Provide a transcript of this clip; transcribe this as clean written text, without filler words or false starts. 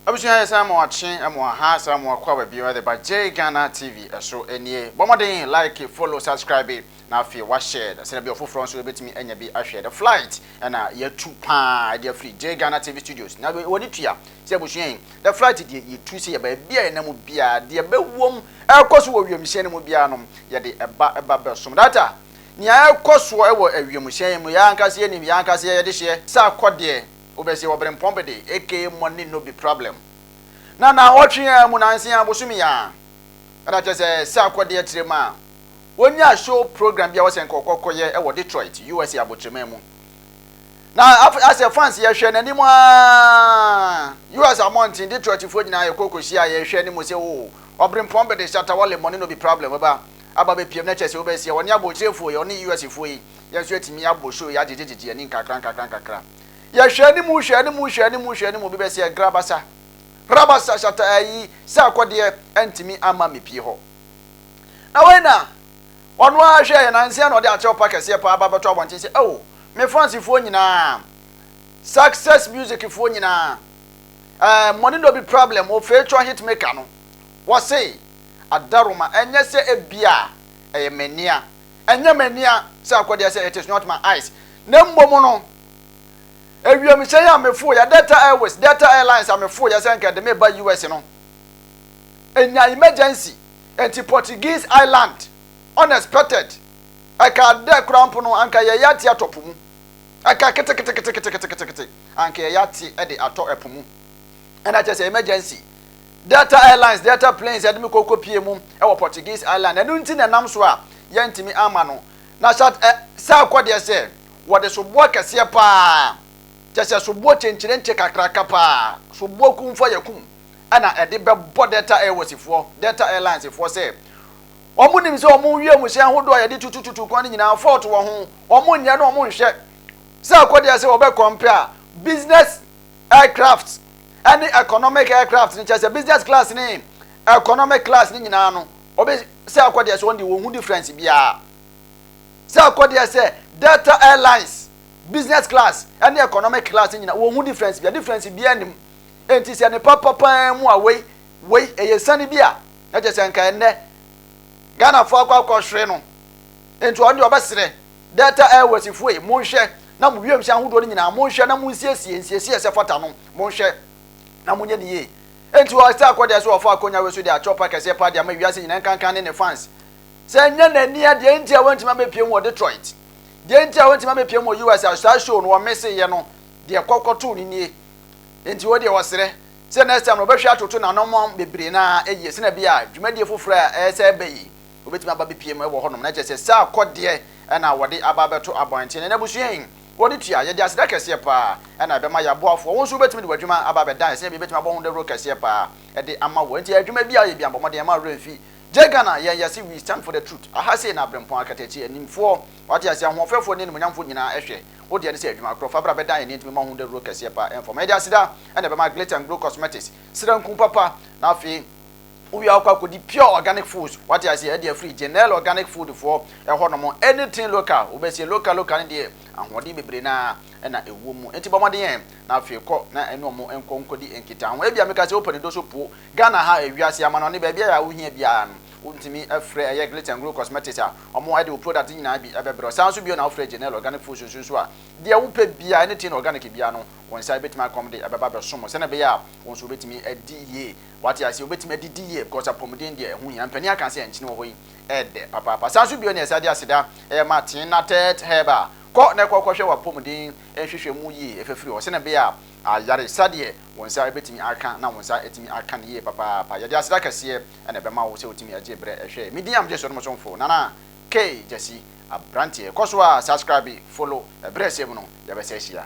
Abusua, yɛsan ma wakye mo aha, san mo akɔ aba bio de ba J Ghana TV ɛso nie. Bɔ mmɔden like, follow, subscribe na afei wahyɛ sɛdeɛ bi ɔfoforɔ nso bɛtumi anya bi ahwɛ. The Flight ɛna yɛtu paa de afiri J Ghana TV Studios na wɔde tua sɛ abusua yi, The Flight deɛ, yɛtu sɛ yɛ baabi a yɛnam biara, deɛ bɛwom ɛkɔ so wɔ wiemhyɛn no mu biara no, yɛde ɛba bɛsom data. Nea ɛkɔ soɔ ɛwɔ awiemhyɛn mu, yɛn ankasa yɛnim, yɛn ankasa yɛde hyɛ sɛ akɔ deɛ wobɛsɛ wɔbere mpɔn aka money no be problem. Na ɔtwe a mu nanse abosom ya ɛna kyerɛ sɛ akɔdeɛ kyerɛ mu a wɔnya show program bi a wɔsɛ nkɔkɔkɔyɛ ɛwɔ Detroit, USA abotire mu. Na asɛ fans yɛhwɛ n'anim a US amɔnten, Detroit foɔ nyinaa yɛ kɔkɔhyia a yɛhwɛ anim sɛ o ɔbere mpɔn bɛde Shatta Wale, money no be problem, bɛba aba bɛpiem na kyerɛ sɛ wobɛsia wɔne abɔkyirefoɔ yi, ɔne US foɔ yi, yɛn nso yɛtumi abɔ show yɛ agyegyegyegye ani nkakra nkakra nkakra. Yɛhwɛ anim, hwɛ anim, hwɛ anim, hwɛ anim, obi bɛsɛ grabasa rabasa, Shatta ayi sɛ akɔdeɛ ɛntumi ama mepie hɔ. Na wei na ɔno ara hwɛ yɛ nansia na ɔde akyɛw pa kɛseɛ paa aba bɛtɔ abɔnten sɛ, ɛwɔ me fansifoɔ nyinaa, Success Music foɔ nyinaa, money no be problem o feature hitmaker no, wɔse adaroma ɛnyɛ sɛ ebia ɛyɛ m'ania, ɛnyɛ m'ania sɛ akɔdeɛ sɛ it is not my eyes, na mmom no ewiemhyɛn a mefo yɛ Delta Airways, Delta Airlines a mefo yɛ sɛ nka de me ba US no, enya emergency nti Portuguese island unexpected. Ɛka dɛ kora mpo no anka yɛyɛ ate atɔ po mu, ɛka keteketeketeketekete anka yɛyɛ ate ɛde atɔ ɛpo mu. Ɛna kyerɛ sɛ emergency Delta Airlines, Delta planes ɛde me kɔkɔ pie mu ɛwɔ Portuguese island. Ɛno nti na ɛnam so a yɛntumi ama no na sɛ sɛ akɔdeɛ sɛ wɔde soboɔ kɛseɛ paa, kyɛ sɛ soboɔ kyenkyerenkye kakraka paa, soboɔ kumfa yɛ kum, ɛna ɛde bɛbɔ Delta Airways foɔ, Delta Airlines foɔ, sɛ wɔn nim sɛ wɔn wie mu hyɛn ahodoɔ a yɛde tutututu kwan no nyinaa fault wɔ ho, wɔn nyɛ no, wɔn nhwɛ sɛ akɔdeɛ sɛ wɔbɛ compare business aircraft ɛne economic aircraft ne, kyerɛ sɛ business class ne economic class ne nyinaa no, wɔbɛ sɛ akɔdeɛ sɛ wɔn de wɔn ho difference biara sɛ akɔdeɛ sɛ Delta Airlines business class ɛne economic class ne nyinaa, wɔn ho difference biara, difference biara nim. Enti sɛ nipa papa mu a wei wei ɛyɛ sani bi a ɛkyɛ sɛ nka ɛnɛ Ghanafoɔ akɔhwere no. Nti ɔno deɛ ɔbɛsrɛ Delta Airways foɔ yi, monhwɛ na mo wiemhyɛn ahodoɔ no nyinaa, monhwɛ na monsiesie nsiesie sɛ fata no, monhwɛ na monyɛ ne yie. Nti ɔsɛ akɔdeɛ so ɔfa akonnwa wei so de akyɛw pa kɛseɛ pa de ama wiase nyinaa, nkankan ne ne fans, sɛ ɛnyɛ n'ani adeɛ nti a wɔntumi abɛpie mu wɔ Detroit, deɛ nti a wɔntumi abɛpie mu wɔ US a saa show no wɔmese yɛ no deɛ kɔkɔtoo ne nie. Nti wɔ deɛ wɔsrɛ sɛ next time no wɔbɛhwɛ atoto n'anɔmɔ bebree na ɛyie sɛnɛ bi a dwumadie foforɔ a ɛyɛ sɛ ɛbɛ yi, wɔbɛtumi aba bɛpie mu ɛwɔ hɔnom. Na kyerɛ sɛ saa akɔdeɛ ɛna wɔde aba abɛto abɔnten na abusua yi wɔde tua. Yɛde aseda kɛseɛ paa ɛna ɛbɛma yɛ aboafoɔ. Wɔn nso wobɛtumi de w'adwuma aba abɛdan sɛnɛ bi bɛtumi abɔ ho dawuro kɛseɛ paa ɛde ama wɔ. Nti adwuma bi a yɛ bi abɔ mmɔden ɛma werɛ mfi Gye Ghana. Yɛn yɛse we stand for the truth. Aha sei na aberempɔn akatakyi animfoɔ wate ase, ahoɔfɛfoɔ ne animonyamfoɔ nyinaa ɛhwɛ wo deɛ ne sɛ adwuma korɔ fa bra bɛdan yɛn ntumi ma ho dawuro kɛseɛ paa ɛmfam. Yɛde aseda ɛna ɛbɛma Glitter and Glow Cosmetics seranku papa. Na afei wowie akɔ akɔdi pure organic foods, wate ase, ɛde afiri Janelle Organic Food foɔ ɛhɔ nom. Anything local wobɛsie, local local ne deɛ ahoɔden bebree naa ɛna ɛwɔ mu. Nti bɔ mmɔden yɛn na afei kɔ na ɛne ɔmo nkɔ nkɔdi nkita ho. Ebia meka sɛ wopɛ ne do so po Ghana ha, ewiase ama no ne baabi a wohia biara no, wontumi frɛ ɛyɛ Glitter and Glow Cosmetics a ɔmo ɛde wo product nyinaa bi ɛbɛbrɛ. Saa nso bio na wofrɛ Janelle Organic Foods nso a, deɛ wopɛ biara, anything organic biara no, wɔn nsa bɛtumi akɔm de ɛbɛba bɛsom sɛnɛ ɛbɛyɛ a wɔn nso wobɛtumi adi yie, wate ase, wobɛtumi adidi yie, because apɔmuden deɛ ɛho hia. Mpanin aka sɛ nkyene wɔ hɔ yi ɛɛdɛ papaapa. Saa nso bio ne ɛsɛ de aseda ɛyɛ ma Tenatet Herbal. Kɔ na ɛkɔ kɔhwɛ w'apɔmuden nhwehwɛ mu yie ɛfɛfiri hɔ sɛnɛ ɛbɛyɛ a ayaresa deɛ wɔn nsa bɛtumi aka na wɔn nsa atumi aka no yie papaapa. Yɛde aseda kɛseɛ ɛna ɛbɛma wo sɛ wotumi agye berɛ ɛhwɛ. Medin am gye so no mo somfo Nana K Gyasi aberanteɛ. Kɔ so a subscribe, follow. Ɛberɛ ɛsɛ mu no yɛbɛsɛ ahyia.